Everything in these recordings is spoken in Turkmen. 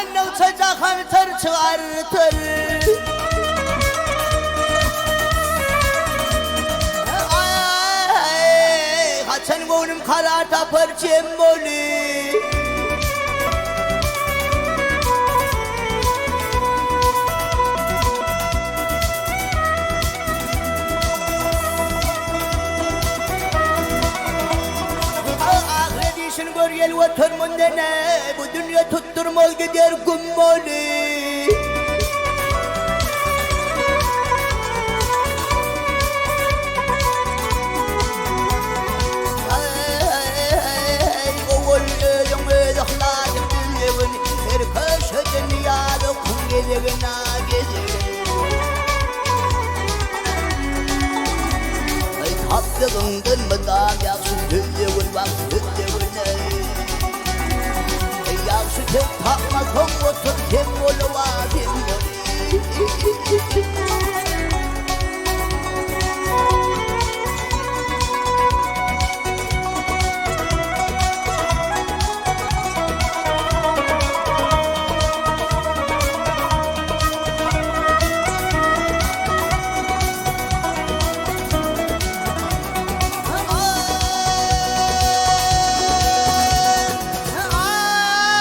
Jahanlandygyça jahan çyrçyk artar. Aý, haçan göwnüm karar tapar jem boly. Ahyret işini gör gel otur mundan Bu dünýe tutdurmaz gider güm boly. Eý, owal özüň öz yhlasyň düzlegin, Her köşeden ýaly kum gezegin-a gezegin. Eý, tapdygyňdan mydam ýagşy sözlegin, wagt sözlegin-eý. Eý, ýagşy söz tapmasaň otur sem bolup-a, sem bolup.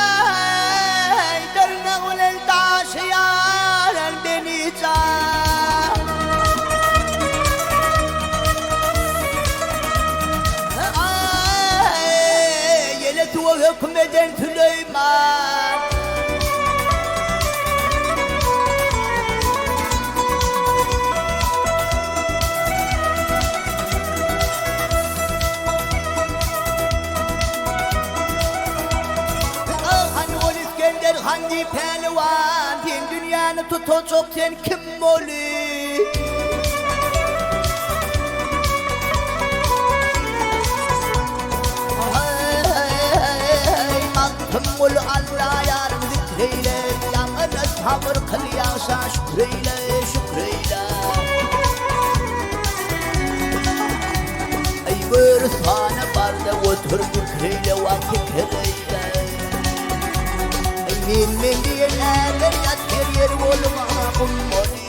Aý, dyrnak bilen daşy ýaran beni jan. Aý, ýele suwa höküm eden Süleýman. Han ol Isgender han diý päliwan, Sen dünýäni tutajak sen kim boly? Eý, Magtymguly Alla ýaryň zikr eýle, Ýamana sabyr kyl ýagşa şükür eýle, şükür eýle. Eý, görüstana bar-da otur pikir eýle, wah pikir eýle. Eý, men-men diýen ärler ýat her ýeri bolma gummaly.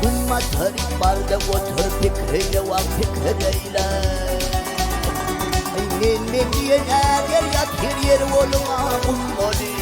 Günbatar barda otur pikir eýle wah pikir eýle. Men men diýen äger ýat her ýeri boluň gummaly.